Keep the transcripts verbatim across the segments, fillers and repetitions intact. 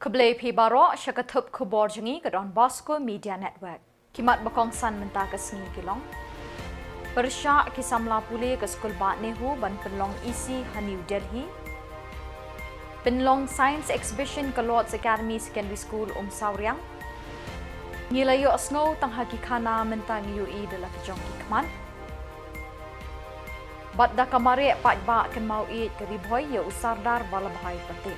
Khublei phi baroh sha ka thup khubor jong ngi ka Don Bosco Media Network. Ki mat ba kongsan mynta ka sngi ki long: Pyrshah ki samla pule ka skulbah NEHU ban pynlong E C ha New Delhi. Pynlong Science Exhibition ka Lord's Academy Secondary School Umsawriang. Ngi la ïohsngew tang ha ki khana, mynta ngi ïohi da la ki jong ki khmat. Bad da ka mareh paidbah kynmaw ïeit ka Ri Bhoi ïa u Sardar Vallabhbhai Patel.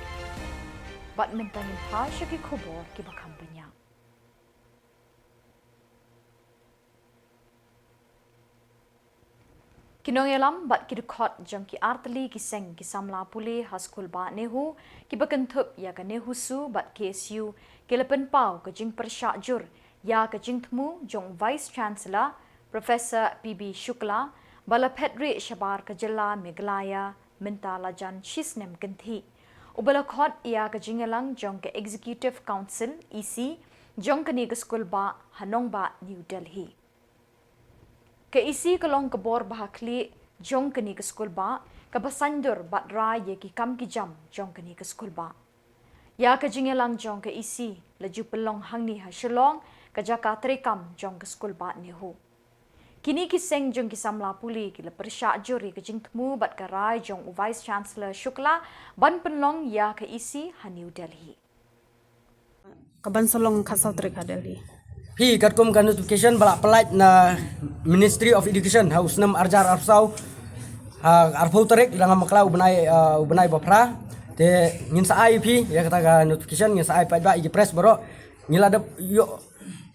Bad mynta ngin phai sha ki khubor kiba kham bniah. Ki nongïalam bad ki dkhot jong ki artylli ki seng ki samla pule ha skulbah NEHU, kiba kynthup ïa ka NEHUSU bad K S U, ki la pynpaw ka jingpyrshah jur ïa ka jingthmu jong Vice Chancellor Professor P B Shukla, ba la phetrieh shabar ka jylla Meghalaya mynta la jan shisnem kynthih, uba la khot ïa ka jingïalang jong ka Executive Council, E C, jong kane ka skulbah ha nongbah New Delhi. Ka E C ka long ka bor ba ha khlieh jong kane ka skulbah, kaba saiñdur bad rai ïa ki kam ki jam jong kane ka skulbah. Ïa ka jingïalang jong ka E C la ju pynlong hangne ha Shillong, ka jaka treikam jong ka skulbah NEHU. Kine ki seng jong ki samla pule ki la pyrshah jur ïa ka jingthmu bad ka rai jong u Vice Chancellor Shukla ban pynlong ïa ka E C ha New Delhi. Ka ban sa long khatsaw tarik ha Delhi. Hi, katkum ka notification ba la pynlait na Ministry of Education ha u snem arhajar arphew saw, ha arphew tarik, dang ma kala u bnai, uh, u bnai ba phra. Te ngin sa ai phi ïa kata ka notification, ngin sa ai pat ba ïa ki press baroh. Ngi la dep ïoh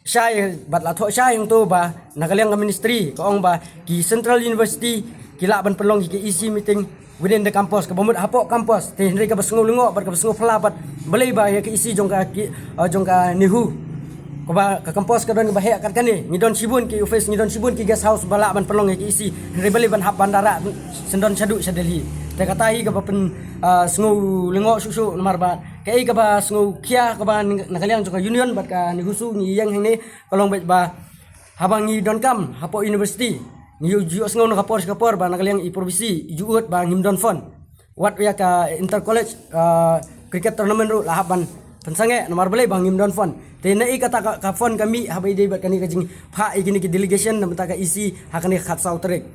shai bad la thoh shai hangto ba na ka liang ka ministry ka ong ba ki Central University ki lah ban pynlong ki E C meeting within the campus, kaba mut hapoh campus. Te hynrei kaba sngew lyngngoh bad kaba sngew phylla bad balei ba ïa ka E C jong ka ki, uh, jong ka NEHU, kaba ka campus ka don kaba heh kat kane, ngi don shibun ki office, ngi don shibun ki guest house ba lah ban pynlong ïa ka E C, hynrei balei ban hap ban da rah syndon shaduh sha Delhi. Te kata hi kaba pyn, uh, sngew lyngngoh shuh shuh namar ba kaei kaba sngew khia kaba na ka liang jong ka union bad ka NEHUSU ngi ïeng hangne ka long beit ba haba ngi donkam hapoh university, ngi ïoh, ïohsngew na ka por sha ka por ba na ka liang i provisor i ju ud ba ngim don fund. Wat ïa ka inter college, ah, cricket tournament ruh la hap ban pynsangeh namar balei ba ngim don fund. Te na i kata ka, ka fund ka mih haba i dei bad kane ka jingphah ïa kine ki delegation na bynta ka E C ha kane ka khatsaw tarik.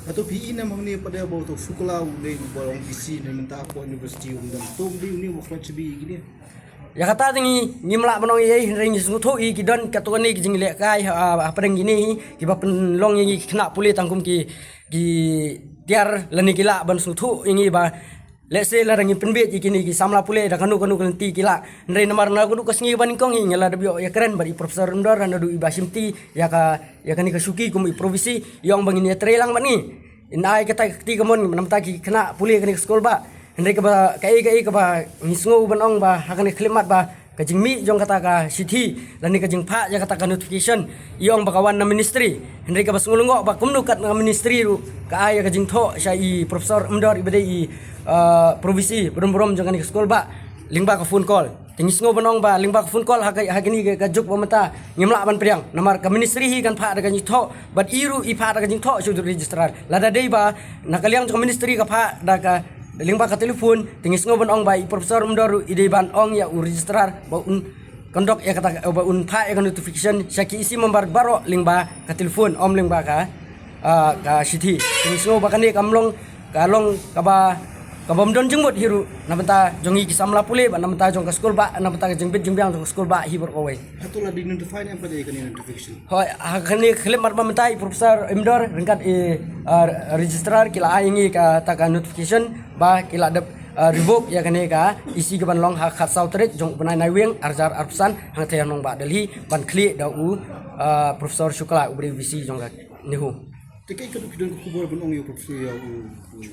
Hato phi i nam hangne pat ba u Shukla u dei uba long E C na bynta hapoh university, um dang tom dei une uba khlad shabi ïa kine? Ïa kata te ngi, ngim lah ban ong ei ei, hynrei ngi sngewthuh i ki don katto katne ki jinglehkai ha, ha, hapdeng kine hi, kiba pynlong ïa ngi ki khynnah pule tang kum ki, ki tiar lane ki lah ban sngewthuh ïa ngi ba, let's say, lada ngin pynbeit ïa kine ki samla pule da kano kano ka lynti ki lah. Hynrei namar na kano ka sngi ba nyngkong hi ngi la dep ïoh ïakren bad i Professor Imdor, naduh iba shimti ïa ka, ïa kane ka shuki kum i provisor, i ong ba ngin ïatrei lang bad ngi. In ai kata ka kti kamon namar ta ki khynnah pule kane ka skulbah. Hynrei kaba, kaei kaei kaba ngi sngew ban ong ba ha kane ka khyllipmat ba ka jingmih jong kata ka shithi lane ka jingphah ïa kata ka notification, i ong ba ka wan na ministry. Hynrei kaba sngew lyngngoh ba kumno kat na ministry ruh ka ai ïa ka jingthoh sha i Professor Imdor iba dei i, uh, provisor burom burom jong kane ka skulbah lyngba ka phone call. Te ngi sngew ban ong ba lyngba ka phone call ha ka, ha kane ka, ka juk ba mynta ngim lah ban pdiang namar ka ministry hi kan phah da ka jingthoh bad i ruh i phah da ka jingthoh sha u registrar. Lada dei ba na ka liang jong ka ministry ka phah da ka lyngba ka telephone, te ngi sngew ban ong ba i Professor Imdor ruh i dei ban ong ïa u registrar ba un conduct ïa kata, ba un phah ïa ka notification sha ki E C member baroh lyngba ka telephone, ym lyngba ka, ah, ka shithi. Te ngi sngew ba kane kam long, ka long kaba, kaba ym don jingmut hi ruh na bynta jong ngi ki samla pule bad na bynta jong ka skulbah, na bynta ka jingbit jingbiang jong ka skulbah hi baroh kawei. Hato la dei notify ne em pat ïa kane notification? Hooid, ha kane ka khyllipmat ba mynta i Professor Imdor ryngkat i, ah, registrar ki la ai ïa ngi kata ka notification ba ki la dep, ah, revoke ïa kane ka E C kaban long ha khatsaw tarik jong u bnai Naiwieng arhajar arphew san hangtei ha nongbah Delhi ban khlieh da u, ah, Professor Shukla uba dei u V C jong ka NEHU. Te kaei ka dei ka khubor ban ong ïa u Professor, ïa u, u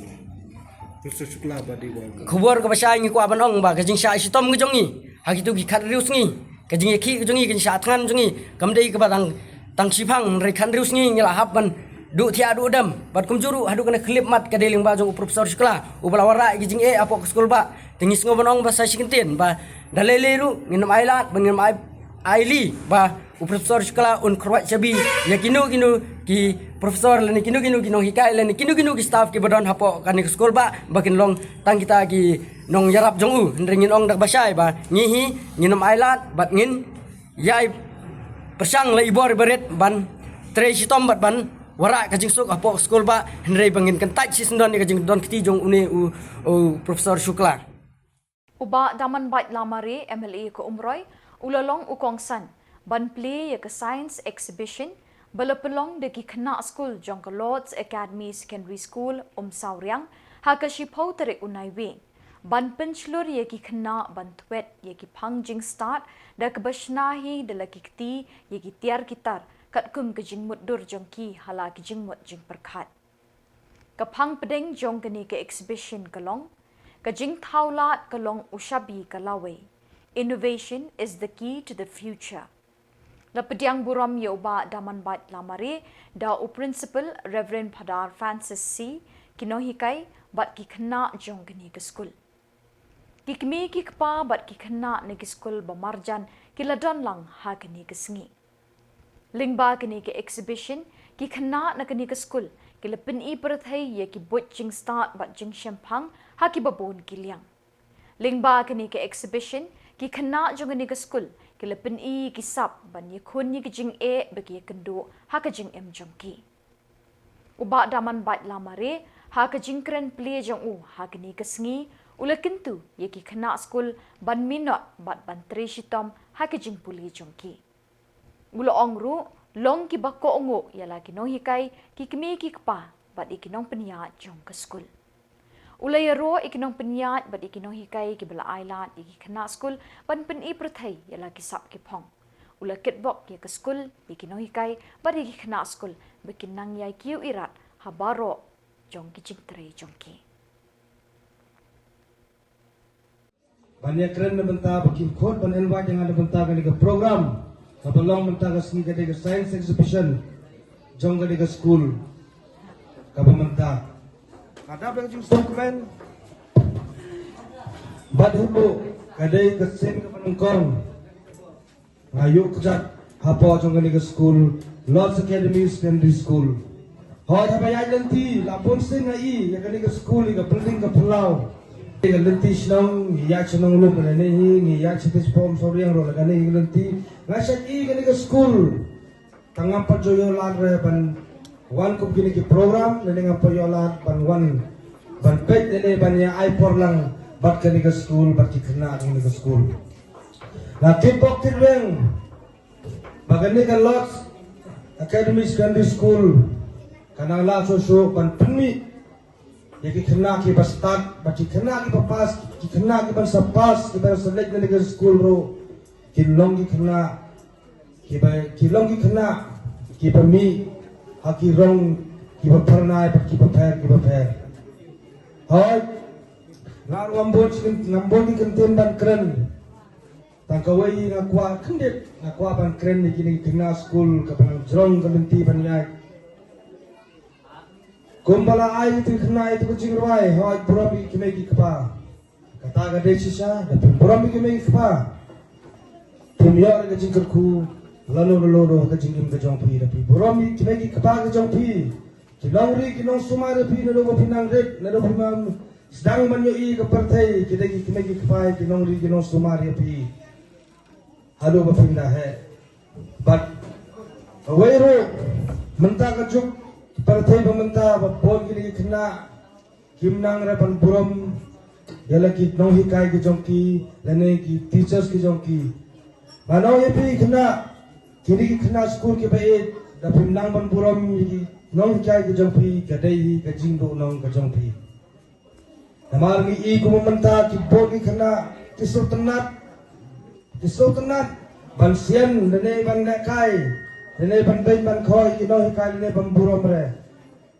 Professor Shukla ba dei ba. Khubor kaba shai ngi kwah ban ong ba ka jingshah shitom ka jong ngi ha kito ki khathynriew sngi, ka jingïakhih ka jong ngi, ka jingshah thngan jong ngi kam dei kaba tang, tang shipang, hynrei khathynriew sngi ngi la hap ban duh thiah duh dem. Bad kumjuh ruh haduh kane ka khyllipmat ka dei lyngba jong u Professor Shukla uba la wanrah ïa ki jingeh hapoh ka skulbah. Te ngi sngew ban ong ba sa shi kyntien ba da lei lei ruh ngin ym ailad ban, ngin ym ai Aili ba u Professor Shukla un kyrwat shabi ïa kino kino ki professor lane kino kino ki nonghikai lane kino kino ki staff kiba don hapoh kane ka skul ba ba kin long tang kita ki nongïarap jong u. Hynrei ngin ong da kaba shai ba ngi hi ngin ym ailad bad ngin ïai pyrshang la i bor i barit ban trei shitom bad ban wanrah ka jingsuk hapoh skul ba hynrei ba ngin kyntait shisyndon ïa ka jingdon kti jong une u, u Professor Shukla. U Bah Damanbait Lamare, M L A ka Umroi, u la long u kongsan ban plie ïa ka Science Exhibition ba la pynlong da ki khynnah skul jong ka Lord's Academy Secondary School, Umsawriang, ha ka shiphew tarik u Naiwieng, ban pynshlur ïa ki khynnah ban thwet ïa ki phang jingstad da kaba shna hi da la ki kti ïa ki tiar ki tar katkum ka jingmutdur jong ki ha la ki jingmut jingpyrkhat. Ka phang pdeng jong kane ka exhibition ka long, ka jingthaw lad ka long u shabi ka lawei. Innovation is the key to the future. La pdiang burom ïa u Bah Damanbait Lamare da u Principal Reverend Phadar Francis C, ki nonghikai bad ki khynnah jong kane ka skul. Ki kmie ki kpa bad ki khynnah na ki skul ba marjan ki la don lang ha kane ka sngi. Lyngba kane ka exhibition, ki khynnah na kane ka skul ki la pyni pyrthei ïa ki buit jingstad bad jingshemphang ha kiba bun ki liang. Lyngba kane ka exhibition, ki khynnah jong kane ka skul ki la pyni ïa ki sap ban ïakhun ïa ki jingeh ba ki ïakynduh ha ka jingim jong ki. U Bah Damanbait Lamare, ha ka jingkren plie jong u ha kane ka sngi, u la kyntu ïa ki khynnah skul ban minot bad ban trei shitom ha ka jingpule jong ki. U la ong ruh, long kiba kohnguh ïa la ki nonghikai, ki kmie ki kpa bad ïa ki nongpynïaid jong ka skul. U la ïaroh ïa ki nongpynïaid bad ïa ki nonghikai kiba la ailad ïa ki khynnah skul ban pyni pyrthei ïa la ki sap ki phong. U la kitbok ïa ka skul, ïa ki nonghikai bad ïa ki khynnah skul ba kin nang ïai kiew irat ha baroh jong ki jingtrei jong ki. Ban ïakren na bynta ba kin khot ban invite ïa nga na bynta kane ka program kaba long mynta ka sngi ka dei ka science exhibition jong kane ka skul kaba mynta. Nga dap da ka jingsngewkmen bad hynrei ka dei ka sien kaba nyngkong. Nga ïoh kjat hapoh jong kane ka skul, Lord's Academy Secondary School. Hooid haba ïaid lynti la bun sien nga i ïa kane ka skul, ïa ka building ka phyllaw. Ïa ka lynti shnong, ngi ïaid shnong lum lane hi, ngi ïaid shatei shapoh Umsawriang ruh la kane ka lynti. Nga shait i kane ka skul. Tang ngam pat ju ïoh lad re ban wan kum kine ki program, lane ngam pat ïoh lad ban wan ban peit lane ban ïa ai por lang bad kane ka skul, bad ki khynnah kane ka skul. Nga tip bok tip reng ba kane ka Lord's Academy Secondary School ka nang lah shuh shuh ban pynmih ïa ki khynnah kiba stad, bad ki khynnah kiba pass, ki khynnah kiban sa pass, kiban sa leit na kane ka skul ruh kin long ki khynnah kiba, ki long ki khynnah kiba mih ha ki rong kiba phyrnai bad kiba pher kiba pher. Hooid, nga ruh ngam bun, ngam bun ki kyntien ban kren. Tang kawei nga kwah khyndiat, nga kwah ban kren ïa kine ki khynnah skul kaba nang jrong ka lynti ban ïaid. Kumba la ai ïa ki khynnah ïa ka jingrwai, hooid burom ïa ki kmie ki kpa. Kata ka dei shisha, da phi burom ïa ki kmie ki kpa. Phim ïoh ka jingkyrkhu lano lano ha ka jingim ka jong phi, da phi burom ïa ki kmie ki kpa ka jong phi. Ki nongri ki nongsumar ïa phi naduh ba phi nang rit, naduh ba phim sdang ban ïohi ka pyrthei, ki dei ki kmie ki kpa ki nongri ki nongsumar ïa phi haduh ba phin da heh. Bad kawei ruh, mynta ka juk pyrthei ba mynta ba bun kine ki khynnah kim nang re ban burom ïa la ki nonghikai ki jong ki lane ki teachers ki jong ki. Nga ong ïa phi khynnah, kine ki khynnah skul kiba ïeit, da phim nang ban burom ïa ki nonghikai ki jong phi, ka dei hi ka jingduhnong ka jong phi. Namar ngi i kumba mynta ki bun ki khynnah ki sngewtynnat, ki sngewtynnat ban sian lane ban lehkai lane ban beiñ ban khoi ki nonghikai lane ban burom re,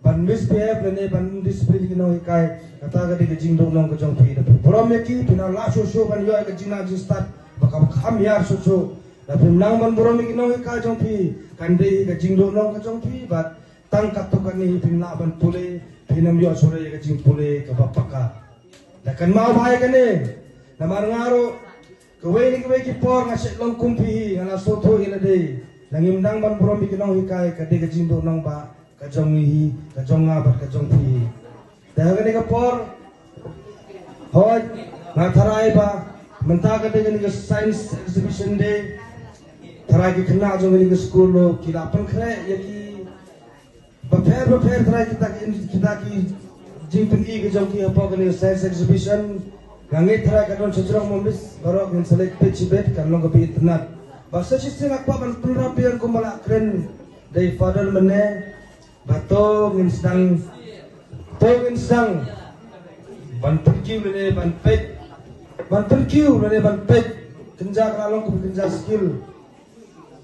ban misbehave lane ban discipline ki nonghikai. Kata ka dei ka jingduhnong ka jong phi, da phi burom ïa ki, phin nang lah shuh shuh ban ïoh ïa ka jinglah jingstad ba ka kham ïar shuh shuh. Da phim nang ban burom ïa ki nonghikai jong phi, kan dei ka jingduhnong ka jong phi, bad tang katto katne hi phin lah ban pule, phin ym ïoh shuh re ïa ka jingpule kaba paka. Da kynmaw bha ïa kane, namar nga ruh Kawei na kawei ki por nga shet long kum phi hi, nga la sngewthuh ïa lade. Nangim dang ban burom ïa ki nonghikai, ka dei ka jingduh nongbah ka jong ngi hi, ka jong nga bad ka jong phi hi. Te ha kane ka por, hooid, nga tharai ba mynta ka dei kane ka Science Exhibition Day. Tharai ki khynnah jong kane ka skul ruh ki la pynkhreh ïa ki bapher bapher tharai kita ki, kita ki jingpyni ki jong ki hapoh kane ka Science Exhibition. Nga ngeit tharai ka don sha jrong, ma miss baroh ngin sa leit peit shibit, kan long kaba itynnad. Bad sa shisien nga kwah ban pynrap biang kumba la kren da i Father mynne, ba to ngin sdang, to ngin sdang ban pynkiew lane ban peit, ban pynkiew lane ban peit kynja, ka la long kum kynja skill.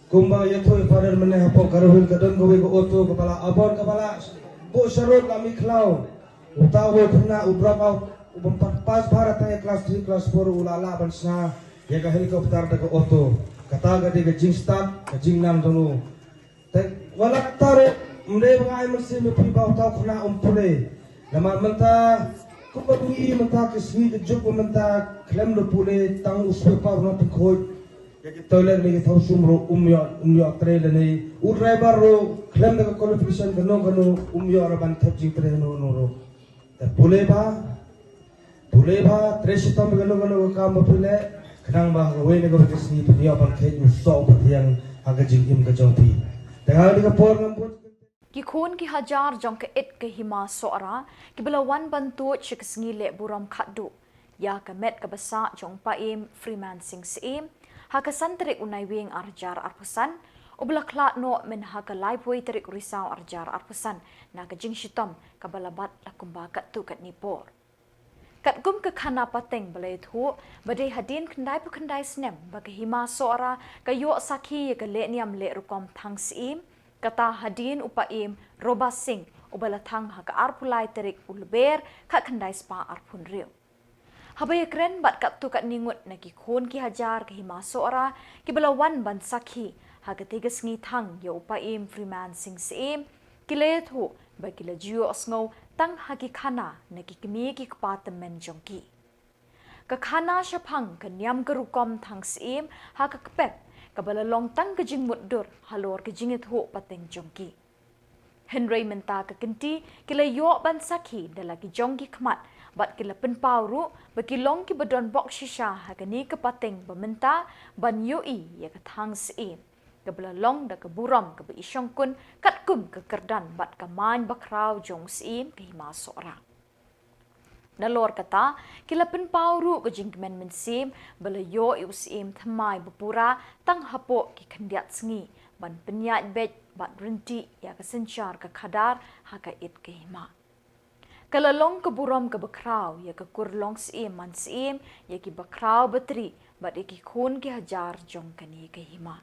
Kumba ïathuh i Father mynne, hapoh Garo Hills ka don kawei ka auto kaba la abon, kaba la buh sharud, la mih khlaw. Uta uwei u khynnah u drop out, u bym pat pass bha, tang ïa class three, class four u la lah ban shna ïa ka helicopter da ka auto. Kata ka dei ka jingstad, ka jingnang jong u. Te wat la katta ruh, ym dei ba nga ai mynsiem ïa phi ba uta u khynnah um pule. Namar mynta, kumba ngi i mynta ki sngi ki juk ba mynta khlem da pule, tang u sweeper u nongpynkhuid ïa ki toilet ne ki thaw sum ruh um ïoh, um ïoh trei lane u driver ruh khlem da ka qualification kano kano um ïoh ruh ban thep jingtrei kano kano ruh. Te pule bha, pule bha, trei shitom ïa kano kano ka kam ba phi leh, khnang ba ha kawei na kawei ka sngi phin ïoh ban kheit u soh u pathiang ha ka jingim ka jong phi. Te ha kane ka por ngam bun. Ki khun ki hajar jong ka It ka Hima Sohra kiba la wan ban tuid sha ka sngi leh burom khatduh ïa ka met kaba sah jong u Paiem Freeman Singh Syiem ha ka san tarik u Naiwieng ar hajar arphew san, uba la khlad noh mynha ka laiphew tarik u Risaw ar hajar arphew san na ka jingshitom kaba la bat la kumba katto katne por. Katkum ka khana pateng ba la ïathuh ba dei hadien khyndaiphew khyndai snem ba ka Hima Sohra ka ïoh sakhi ïa ka lehniam leh rukom thang syiem, kata hadien u Paiem Robert Singh uba la thang ha ka arphew lai tarik u Lber khatkhyndai spah arphew hynriew. Haba ïakren bad katto katne ngut na ki khun ki hajar ka Hima Sohra kiba la wan ban sakhi ha katei ka sngi thang ïa u Paiem Freeman Singh Syiem, ki la ïathuh ba ki la ju ïohsngew tang ha ki khana na ki kmie ki kpa tymmen jong ki. Ka khana shaphang ka niam ka rukom thang syiem ha ka kpep kaba la long tang ka jingmutdur halor ka jingïathuh pateng jong ki. Hynrei mynta ka kynti ki la ïoh ban sakhi da la ki jong ki khmat bad ki la pynpaw ruh ba ki long kiba don bok shisha ha kane ka pateng ba mynta ban ïohi ïa ka thang syiem kaba la long da ka burom kaba i shongkun katkum ka kyrdan bad ka main bakhraw jong u syiem ka Hima Sohra. Nalor kata, ki la pynpaw ruh ka jingkmen mynsiem ba la ïoh ïa u syiem thymmai ba pura tang hapoh ki khyndiat sngi ban pynïaid beit bad ryntih ïa ka synshar ka khadar ha ka It ka Hima. Ka la long ka burom kaba khraw ïa ka kur long syiem man syiem, ïa ki bakhraw batri bad ïa ki khun ki hajar jong kane ka hima.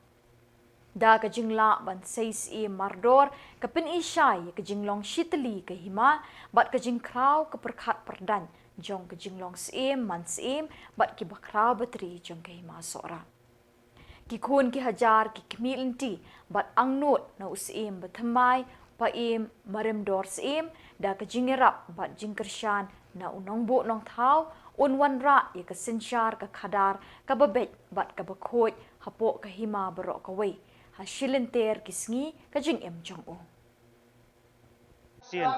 Da ka jinglah ban sei syiem mardor, ka pyni shai ïa ka jinglong shitli ka hima bad ka jingkhraw ka pyrkhat pyrdaiñ jong ka jinglong syiem man syiem bad ki bakhraw batri jong ka Hima Sohra. Ki khun ki hajar ki khmih lynti bad angnud na u syiem bathymmai, Paiem Marimdor Syiem, da ka jingïarap bad jingkyrshan na u nongbuh nongthaw, un wanrah ïa ka synshar ka khadar kaba beit bad kaba khuid hapoh ka hima baroh kawei ha shilynter ki sngi ka jingim jong u. Sien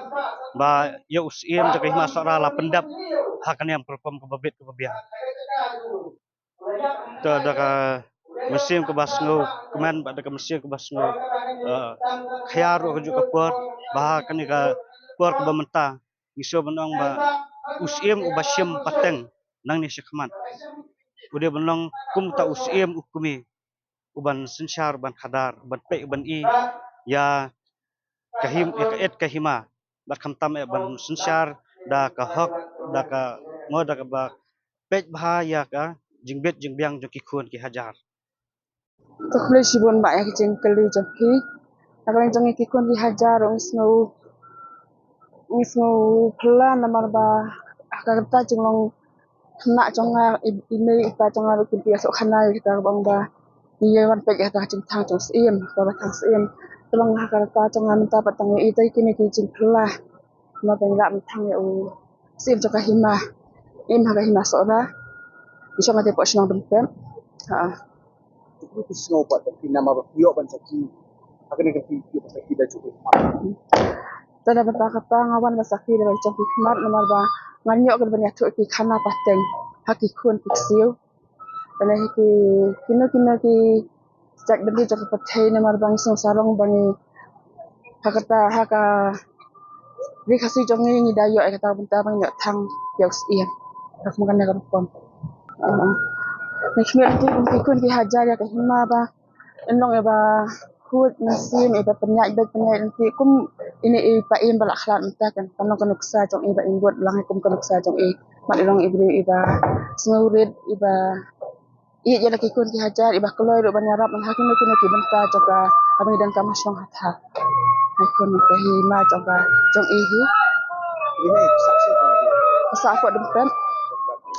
ba ïa u syiem jong ka Hima Sohra la pyndep ha ka niam ka rukom kaba beit kaba biang. Te da ka mynsiem kaba sngewkmen bad da ka mynsiem kaba sngew, eh, khia ruh ka juh ka por ba ha kane ka por kaba mynta ngi shu ban ong ba u syiem uba shim pateng nangne shakhmat u dei ban long kum uta u syiem u kmie, uban synshar, uban khadar, uban peit, uban i ïa ka him, ïa ka It ka hima. Bad khamtam eh ban synshar da ka hok, da ka mo, da kaba peit bha ïa ka jingbit jingbiang jong ki khun ki hajar. To khublei shibun bah ïa ki jingkylli jong phi. Na ka liang jong ngi ki khun ki hajar ngi sngew, ngi sngew phylla namar ba ha ka kata jinglong khynnah jong nga, i, i mei i pa jong nga ruh kin pynïasoh khana ïa kata kaba ong ba ngi ïa wan peit ïa kata ka jingthang jong syiem, kaba thang syiem. Te long ha ka rta jong nga mynta pat tang ïa itei kine ki jingphylla. Namar ba ngi lah ban thang ïa u syiem jong ka hima, im ha ka Hima Sohra. Ngi shong ha te poh shnong Pynpep. Ha. Ki sngew pat ki namar ba ki ïoh ban sakhi. Ha kane ka ki ïoh ban sakhi da jong ki khmat. Te na bynta kata nga wan ban sakhi da jong ki khmat namar ba ngan ïoh ban ïathuh ki khana pateng ha ki khun ki ksiew. Te na hi ki kino kino ki jaitbynriew jong ka pyrthei namar ba ngi sngewsarong ba ngi ha kata ha ka ri Khasi jong ngi ngi da ïoh ïa kata bynta ba ngi ïoh thang ïa u Syiem. Ka kum kane ka rukom. Ah. Ngi khmih lynti kum ki khun ki hajar ïa ka hima ba yn long ïa ba khuid mynsiem ïa ba pynïaid bad pynïaid lynti kum ine i paiem ba la khlad mynta kan. Kan long ka nuksa jong i ba in bud lang kum ka nuksa jong i. Mat i long i briew i ba sngewrit i ba ïeit ïa la ki khun ki hajar i ba kloi ruh ban ïarap ha kino kino ki bynta jong ka ha ba ngi donkam ha shnong ha thaiñ. Ha ki khun ka hima jong ka jong i hi. Sa ko dum pem.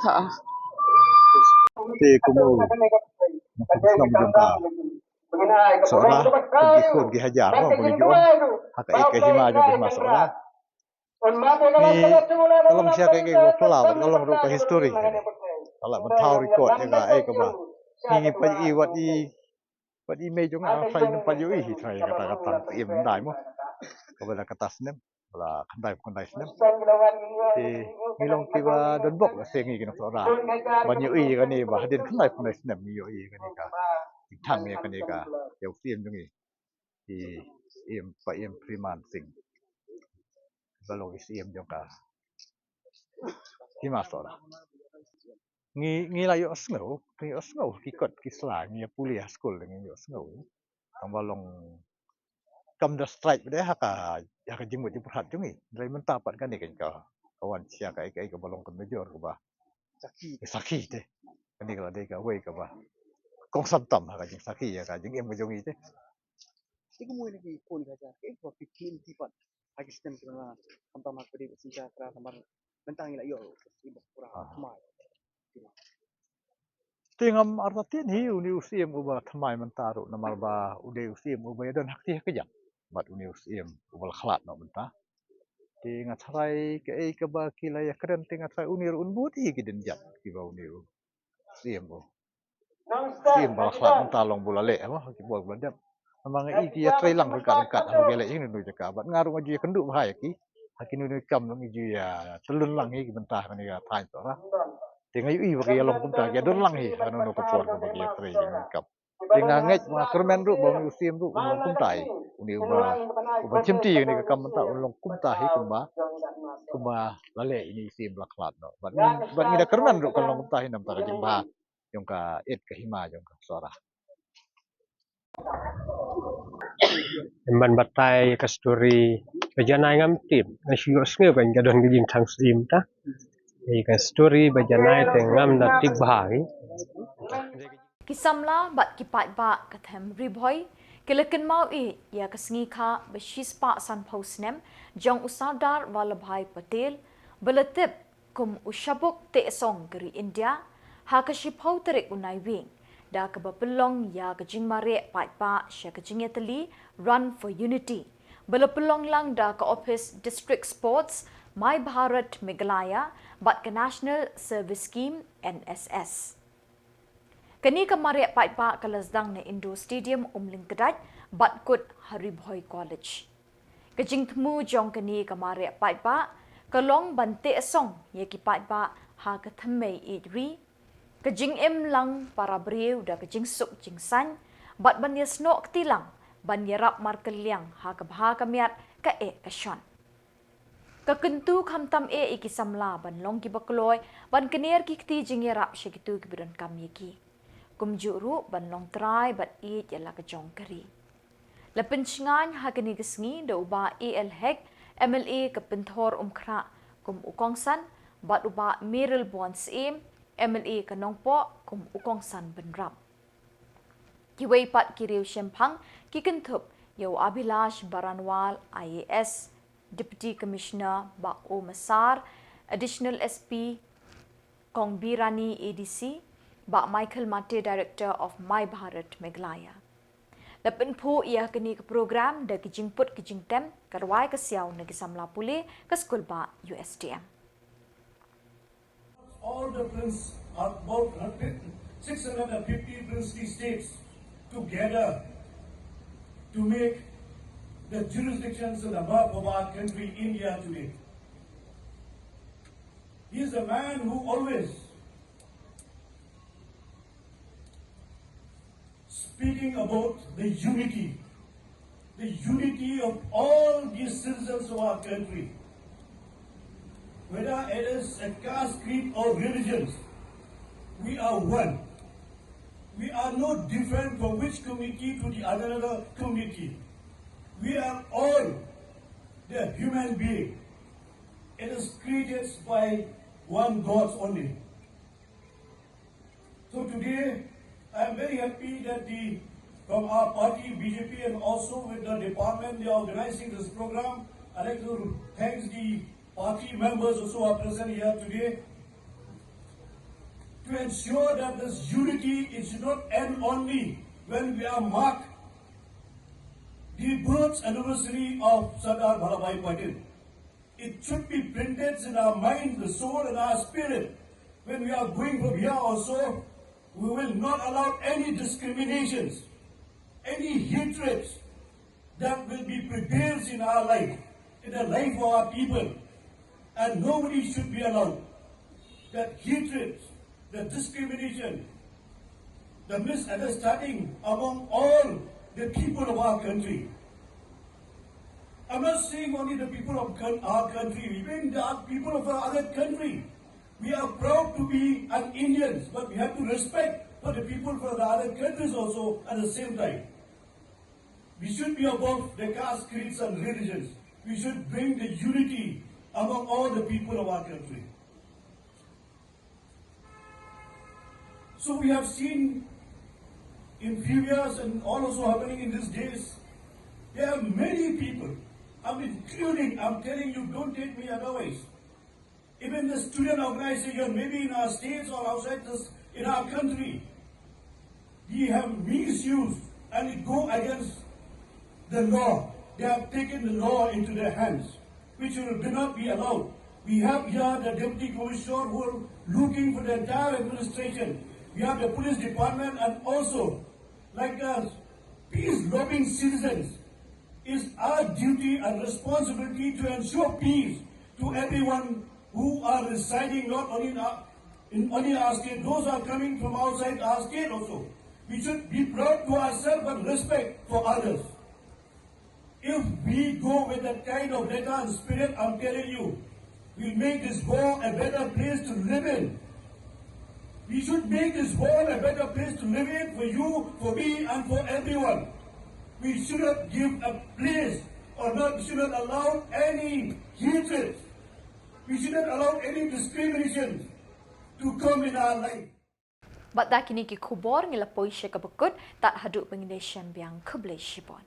Ha. Te kum u shnong jong ka Sohra, kum ki khun ki hajar mo ba ngi ju ong ha ka ïeit ka hima jong ka hima Sohra. Ngi ka long sha ka, ka phylla bad ka long ruh ka history. Ka la ban thaw record ïa ka, eh, kaba ngi, ngi peit ïa i wat i, wat i mei jong nga, sa i nym pat ïohi hi trai ïa kata ka tang Syiem Myndai mo. Kaba la kata snem, la khyndai phew khyndai snem. Te ngi long kiba don bok la se ngi ki nong Sohra ban ïohi ïa kane ba hadien khyndai phew khyndai snem ngi ïohi ïa kane ka, i thang ïa kane ka, ïa u Syiem jong ngi. I Syiem, Paiem Freeman Singh. Ba long i Syiem jong ka hima Sohra. Ngi, ngi la ïohsngew, ngi ïohsngew ki kot ki sla, ngi ïa pule ha skul ngi ïohsngew. Tang ba long kam da strike de ha ka, ha ka jingmut jingpyrkhat jong ngi. Hynrei mynta pat kane kan ka, ka wan sha ka, ka, ka ba long ka major kaba sakhi, sakhi te. Kane ka la dei kawei kaba kongsan tam ha ka jingsakhi ïa ka jingim ka jong ngi te. Te kumno ïa ki khun ki hajar, kaei kaba phi kynti pat ha ki snem ki la, khamtam ha ka dei ba synshar kra, khamtam mynta ngi la ïoh u Syiem ba pura thymmai. Te ngam artatien hi une u Syiem uba thymmai mynta ruh namar ba u dei u Syiem uba ïadon ha kti ha kjat bad une u Syiem uba la khlad noh mynta. Te nga tharai kaei kaba ki la ïakren te nga tharai une ruh un bud hi ki dien jait kiba une u Syiem u Syiem ba la khlad mynta long ba u la leh mo ha ki bor ba la dep. Namar nga i ki ïatrei lang ryngkat ryngkat ha ba ki leh ïa kino kino jaka bad nga ruh nga ju ïakynduh bha ïa ki. Ha kino kino ki kam ngi ju ïatylli lang hi ki bynta ha kane ka thaiñ Sohra. Te nga ïohi ba ki ïalong kumta ki ïadon lang hi ha kano kano ka por kaba ki ïatrei ïa kino ki kam. Te nga ngeit ba nga kyrmen ruh ba une u Syiem ruh un long kumta hi. Une uba, uba shimti ïa kane ka kam mynta un long kumta hi kumba, kumba la leh ine i Syiem ba la khlad noh. Bad ngi, bad ngi da kyrmen ruh kan long kumta hi namar ka jingbha jong ka ïeit ka hima jong ka Sohra. Em ban batai ka story ba janai ngam tip, nga shu ïohsngew ba ka don ka jingthang Syiem ta. Ïa ka story ba janai te ngam da tip bha hi. Ki samla bad ki paidbah ka them Ri Bhoi ki la kynmaw ïa ka sngi kha ba shispah sanphew snem jong u Sardar Vallabhbhai Patel ba la tip kum u shabuk teh song ka ri India ha ka shiphew tarik u Naiwieng da kaba pynlong ïa ka jingmareh paidbah sha ka jingïatylli Run for Unity ba la pynlong lang da ka ophis District Sports My Bharat Meghalaya bad ka National Service Scheme, N S S. Kane ka mareh paidbah ka la sdang na Indoor Stadium Umlyngkdait bad kut ha Ri Bhoi College. Ka jingthmu jong kane ka mareh paidbah ka long ban teh song ïa ki paidbah ha ka thymmei ïeit ri, ka jingim lang para briew da ka jingsuk jingsaiñ bad ban ïasnoh kti lang ban ïarap markylliang ha ka bha ka miat, ka eh ka shon. Ka kyntu khamtam eh ïa ki samla ban long kiba kloi ban kner ki kti jingïarap sha kito kiba donkam ïa ki. Kumjuh ruh ban long trai bad ïeit ïa la ka jong ka ri. La pynshngaiñ ha kane ka sngi da u Bah A L Hek, M L A ka Pynthor Umkhrah kum u kongsan bad u Bah Mayralborn Syiem, M L A ka Nongpoh kum u kongsan bynrap. Kiwei pat ki riewshemphang ki kynthup ïa u Abhilash Baranwal, I A S, Deputy Commissioner, Bah O Massar, Additional S P, Kong Birani A D C, Bah Michael Mate, Director of My Bharat Meghalaya. La pynphuh ïa kane ka program da ki jingput ki jingtem, ka rwai ka siaw na ki samla pule ka skul bah U S T M. All the prince are about her treatment. six hundred fifty princely states together to make the jurisdictions and the map of our country, India, today. He is a man who always speaking about the unity, the unity of all the citizens of our country. Whether it is a caste, creed, or religions, we are one. We are no different from which community to the another community. We are all the human being. It is created by one God only. So today, I am very happy that the, from our party, B J P, and also with the department, they are organizing this program. I'd like to thank the party members also who are present here today to ensure that this unity is not end only when we are mark the birth anniversary of Sardar Vallabhbhai Patel. It should be printed in our mind, the soul, and our spirit. When we are going from here also, we will not allow any discriminations, any hatreds that will be prevails in our life, in the life of our people. And nobody should be allowed that hatred, the discrimination, the misunderstanding among all the people of our country. I'm not saying only the people of coun- our country, even the people of our other country. We are proud to be an Indians, but we have to respect for the people from the other countries also at the same time. We should be above the caste, creeds, and religions. We should bring the unity among all the people of our country. So we have seen in few years and all also happening in these days, there are many people, I'm including, I'm telling you, don't take me otherwise. Even the student organization, maybe in our states or outside this, in our country, they have misused and it go against the law. They have taken the law into their hands, which will, will not be allowed. We have here the deputy commissioner who are looking for the entire administration. We have the police department and also, like us, peace-loving citizens, it's our duty and responsibility to ensure peace to everyone who are residing not only in our, in only our state, those are coming from outside our state also. We should be proud to ourselves but respect for others. If we go with that kind of letter and spirit, I'm telling you, we'll make this world a better place to live in. We should make this world a better place to live in for you, for me, and for everyone. We should not give a place or not, should not allow any hatred. We should not allow any discrimination to come in our life. Bad da kine ki khubor ngi la poi sha kaba kut, tad haduh ba ngin ïa shem biang, khublei shibun.